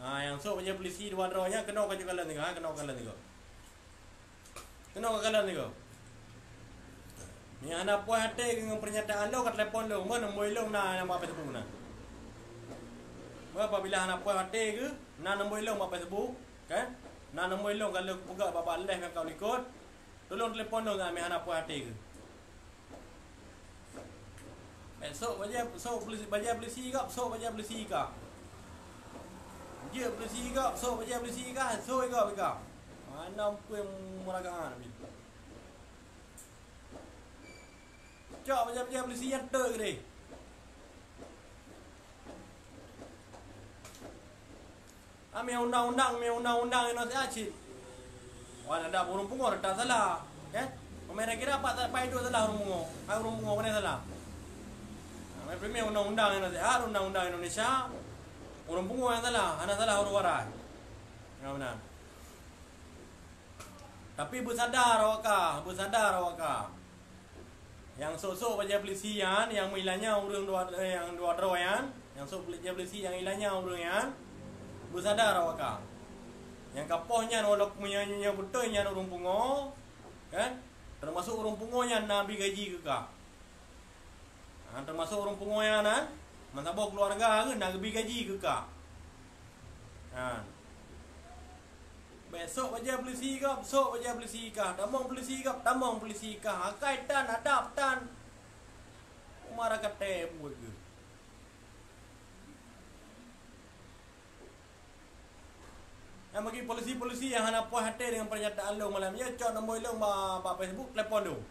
Ha, nyang sôk bajèe polisi dua droe nyan keunoe ka cikalon sigoe, ha, keunoe kalon sigoe. Keunoe ka kalon sigoe. Meunyo hana puas até ngon pernyataan lôn, ka telepon lôn, meunombor lôn na, na bak Facebook na. Meuapabila hana puas até geuh, na nombor lôn bak Facebook, kan? Na nombor lôn ka lôn peugah bak, bak live nyang ka likot. Tulông telepon lôn, meunyo hana puas até geuh. Eh, sôk bajèe, sôk polisi, bajèe polisi kah, sôk bajèe polisi kah. Jeuet polisi kah, sôk bajèe polisi kah, sôk kah, kah. Mana pun meragaan habis. Cok bajèe-bajèe polisi nyan teuk deh. Amé undang-undang, amé undang-undang Indonesia cit. Wan ada ureueng pungo, ada salah, kan? Pemain kira apa tak pai itu salah ureueng pungo. Hai ureueng pungo mana salah? Nah, main premier undang-undang Indonesia, undang-undang Indonesia. Ureueng pungo yang salah, hana salah ureueng waras. Ya benar. Tapi beusadar awak kah, beusadar awak kah. Nyang sôk-sôk bajèe polisi nyan, nyang meulanya ureueng dua, eh, nyang dua droe nyan, nyang sôk bajèe polisi nyang ilanya ureueng nyan, beusadar awak kah. Nyang ka poh nyan walaupun nyan, nyan beutôi nyan ureueng pungo, kan? Teumasok ureueng pungo nyan na bi gaji keu kah. Ha, teumasok ureueng pungo nyan na, meusaboh keuluwarga geuh na geubi gaji keu kah. Ha. Bèk sôk bajèe polisi kah, sôk bajèe polisi kah, tamong polisi kah, tamong polisi kah, akai tan, adab tan. Umara katé buet geuh. Nyang bagi polisi-polisi nyang hana puas até deungon pernyataan lôn malam nyoe, cok nombor lôn bak, bak Facebook, telepon lôn.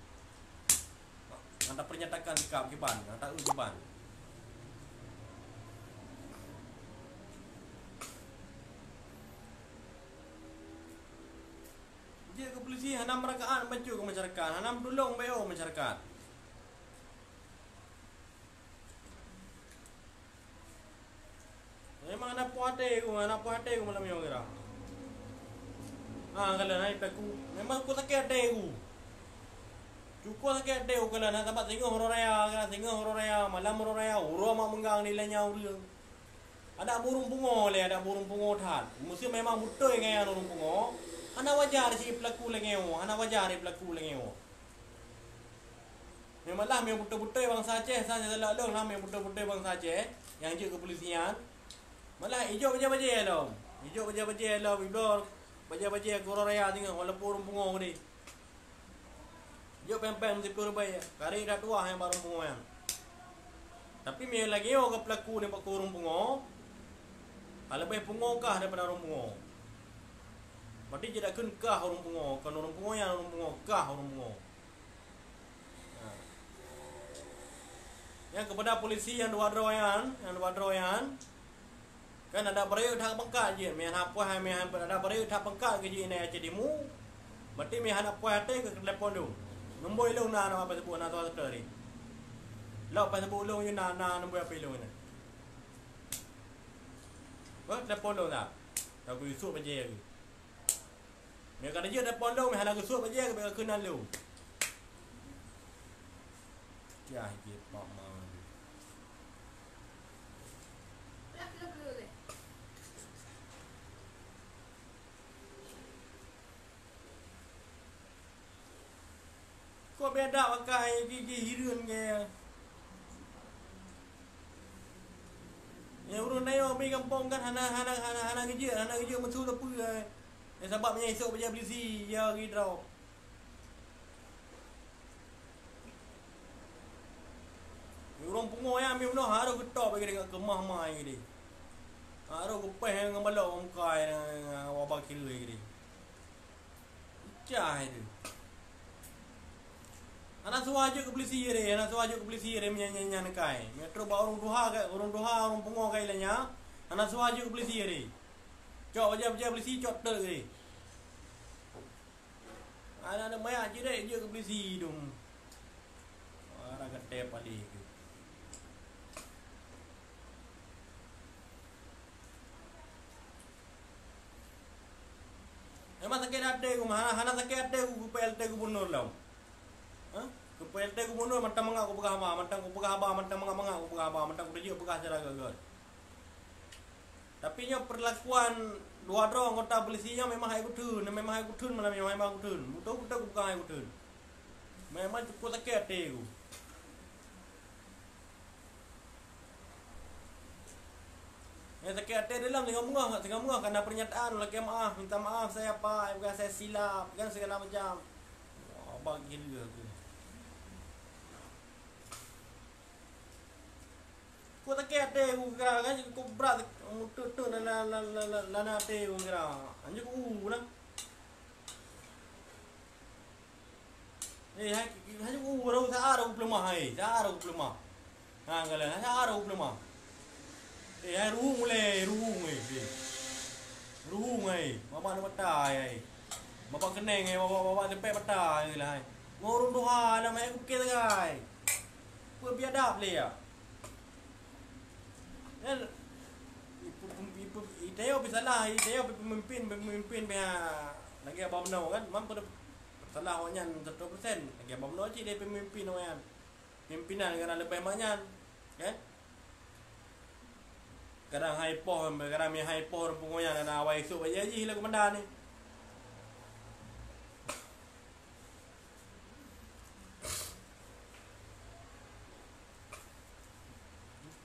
Nyang tapeunyatakan sikap kiban, nyang taeu kiban. Jeuet keu polisi hana meurakaan bacut keu masyarakat, hana meutulông beu masyarakat. Memang hana puas até ku, hana puas até ku malam nyoe kira. Ha, kalon hai peulaku. Memang ku sakét até ku. Cukup sakét até ku kalon, ha, sabab singoh uroe raya, kira singoh uroe raya, malam uroe raya, uroe mak meunggang dilanya ureueng. Adak ureueng pungo lé, adak ureueng pungo that. Meusé memang beutôi ngon nyan ureueng pungo, hana wajar si peulaku lagèe nyoe, hana wajar si peulaku lagèe nyoe. Memang lah, meu beutôi-beutôi bansa Aceh, sa nyang lôn lah, meu beutôi-beutôi bansa Aceh nyang jeuet keu polisi nyan. Malah ijok bajèe-bajèe lom. Ijok bajèe-bajèe lom, ibloe bajèe-bajèe keu uroe raya singoh, walaupun ureueng pungo geude. Jok péng-péng meusiploh ribèe, karek dak tuwah nyang bak ureueng pungo nyan. Tapi meu lagèe nyoe keu peulaku nibak keu ureueng pungo, ka leubeh pungo kah daripada ureueng pungo. Berarti jeuet takheun kah ureueng pungo, kon ureueng pungo nyan ureueng pungo, kah ureueng pungo. Nah. Nyan keupada polisi nyang dua droe nyan, nyang dua droe nyan, Kan adak beurayeuk that peungkat jih, meuhan hana puas, meuhan adak beurayeuk that peungkat keu jih inai Aceh Timu. Berarti meuhan hana puas até keu telepon lôn. Nombor lôn na, na apa sebut na tuan seuteri. Lok apa sebut lôn na, na nombor H P lôn na. Bah, telepon lôn na. Taku Yusuf aja lagi. Meunan ka jeuet telepon lôn, meuhan hana geusut aja keu keunan lôn. Kiah jih pak ma. Kok beda pakai gigi hireuen ke? Ya ureueng nyoe mi gampông kan hana, hana, hana, hana geujeuet, hana geujeuet meusu teupeu. Ya sabab nyan isok bajai polisi ya gidroe. Ureueng pungo nyan mi bunoe harôh geutôp lagèe ngon keumah mai gede. Harôh geupéh ngon balok bangkai ngon wabah kireu gede. Pecah itu. Hana suah jeuet keu polisi re, hana suah jeuet keu polisi re meunyan nyan kai. Meunyoe trok bak ureueng tuha, ureueng tuha, ureueng pungo kai lanya, hana suah jeuet keu polisi re. Cok bajai-bajai polisi cok teuk re. Aneuk-aneuk manyak jidek jeuet keu polisi dum. Wah, ragate palih keu. Memang sakét até ku, hana, hana sakét até ku keu P L T gubernur lom. Ha? Keu P L T gubernur mantong mangat kupeugah haba, mantong kupeugah haba, mantong mangat-mangat kupeugah haba, mantong kuteujeuet peugah cara gét-gét. Tapi nyoe perlakuan dua droe anggota polisi nyoe memang hai kutheun, memang hai kutheun malam nyoe, memang hai kutheun. Beutôi-beutôi kupeugah hai kutheun. Memang cukup sakét até ku. Nyang sakét até dalam singoh meungoh, singoh meungoh kana pernyataan, lakèe maaf, minta maaf saya Pak, bukan saya silap, kan segala macam. Wah, bagi dia tu. Ku sakét até ku kira kan, ku brat, muteuk-teuk lana, lana, lana, lana até ku kira. Anjing ku u lah. Eh, hai, hai, uh, baru sa-, baru peuleumah, hai. Sa-, baru peuleumah. Ha, galak, sa-, baru peuleumah. Eh, hai, ruhueng ulèe, ruhueng, eh, eh. Ruhueng, hai. Babah na mata, hai, hai. Babah keuneng, hai, babah, babah teumpék mata, hai, lah, hai. Ngon ureueng tuha, alam, hai, kukée sagai. Peue biadab lé, ya? Kan, ipe-, ipe-, itayo pih salah, itayo pih pemimpin, pemimpin pih, ha, lagèe abang meunoe kan, man peusalah awaknyan seratus persen, lagèe abang meunoe cit deh pemimpin awaknyan. Pimpinan kadang leubeh mak nyan, kan? Kadang hai poh, kadang mi hai poh ureueng pungo nyan, na awai sôk bajèe jih lé komandan ni.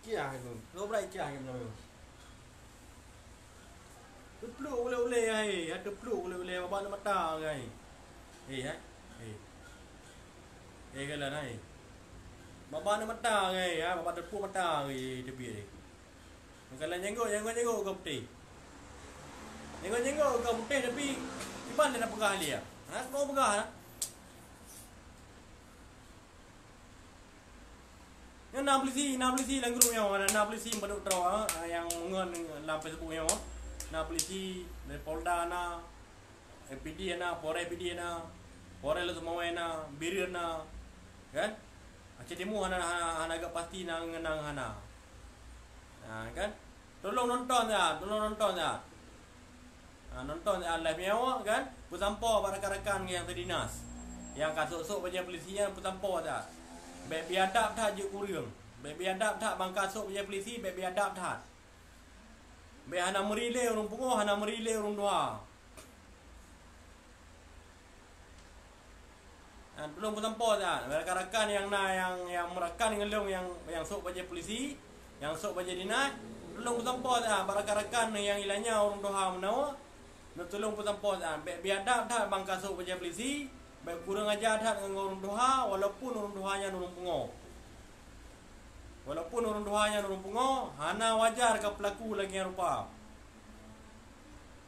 Kiah tu. Lo brai kiah ke malam tu. Teupluk ulèe-ulèe ai, ya teupluk ulèe-ulèe babah na mata ai. Eh, hai. Eh. Eh, galan ai. Babah na mata ai, ya, babah teupluk mata ai, teubiet ai. Meukalan janggot, janggot-janggot ka putéh. Janggot-janggot ka putéh tapi kiban na peugah lé, ya. Ha, kau peugah lah. Nyoe na polisi, na polisi lam grup nyoe, na, na polisi padub droe, ha, nyang meungon lam Facebook nyoe. Na polisi dari Polda na, F P D na, Polres F P D na, Polres Lhokseumawe na, Bireuen na, kan? Aceh Timu hana, hana, hana gak pasti na ngeunang hana. Ha, kan? Tulông nonton ya, tulông nonton ya. Ha, nonton ya live nyoe kan, peusampoe bak rakan-rakan nyang teudinas. Nyang ka sôk-sôk bajèe polisi nyan peusampoe ya. Bèk biadab that jeuet keu ureueng. Bèk biadab that ban ka sôk bajèe polisi, bèk biadab that. Bèk hana meuri lé ureueng pungo, hana meuri lé ureueng tuha. Ha, tulông peusampoe that. Rakan-rakan nyang na nyang, nyang meurakan ngon lôn nyang, nyang sôk bajèe polisi, nyang sôk bajèe dinas, tulông peusampoe that bak rakan-rakan nyang ilanya ureueng tuha meunoe. Neutulông peusampoe that. Bèk biadab that ban ka sôk bajèe polisi, bèk kureueng aja that ngon ureueng tuha, walaupun ureueng tuha nyan ureueng pungo. Walaupun ureueng tuha nyan ureueng pungo, hana wajar ka peulaku lagèe nyan rupa.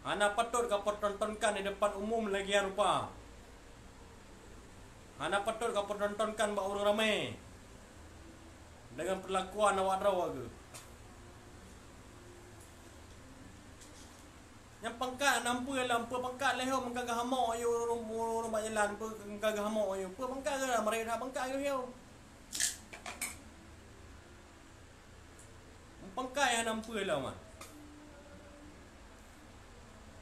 Hana patôt ka peutontonkan di depan umum lagèe nyan rupa. Hana patôt ka peutontonkan bak ureueng ramè deungon peulakuan awak droe geuh. Nyang pangkat hana peue lom, peue pangkat lé ho, meuka geuhamok yue ureueng, ureueng bak jalan, peue meuka geuhamok yue. Peue pangkat geuh, meureuh that pangkat geuh yue. Pangkat hana peue lom ah.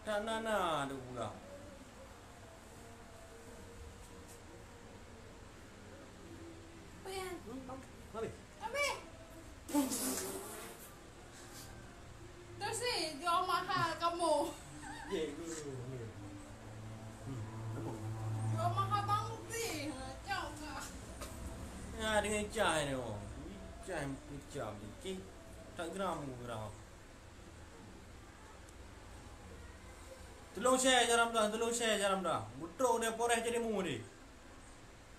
Tak na-na tu peugah. Apa ya? Habis. Habis. Terus ni, jual mahal kamu. Ye, ye, ye. Hmm, apa? Jual mahal banget ni. Jauh kah? Ya, dengan cah ni, oh. Cah, cah, cah. Tak geram, geram. Tulông share jaram dah, tulông share jaram dah. Butrok dia poreh jadi mu deh.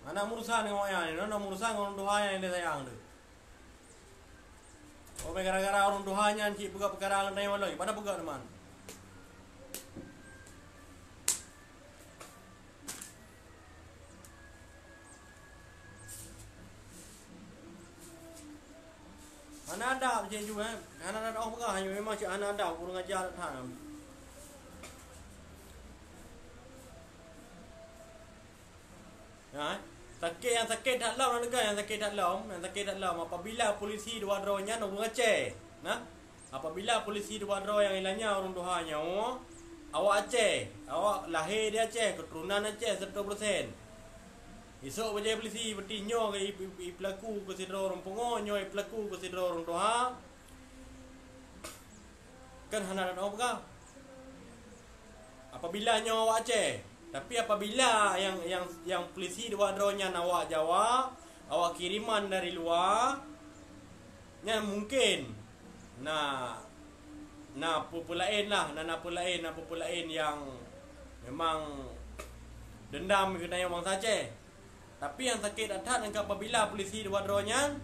Anak murusan dengan wayang ni, anak murusan dengan ureueng tuha nyang dia sayang tu. Oh, gara-gara ureueng tuha nyan cit peugah peukara ngon tanyoe lom, pada peugah teuma. Hana adab cit ju, eh. Hana adab peugah, memang cit hana adab, kurang ajar that. Ha? Sakét, nyang sakét that lom, nyang sakét that lom, nyang sakét that lom. Apabila polisi dua droe nyan ureueng Aceh, nah, apabila polisi dua droe nyang ilanya ureueng tuha nyoe, awak Aceh, awak lahé di Aceh, keuturonan Aceh seratus persen. Isok bajée polisi beuti nyoe i, i, i pelaku keu sidroe ureueng pungo, nyoe i pelaku keu sidroe ureueng tuha. Kan hana tanoh peugah. Apabila nyoe awak Aceh, tapi apabila nyang, nyang, nyang polisi dua droe nyan awak Jawa, awak kiriman dari luwa, nyan mungkin na, na peue-peue laén lah, na, na peue laén, na peue-peue laén nyang memang dendam keu tanyoe bansa Aceh. Tapi nyang sakét that-that nyang apabila polisi dua droe nyan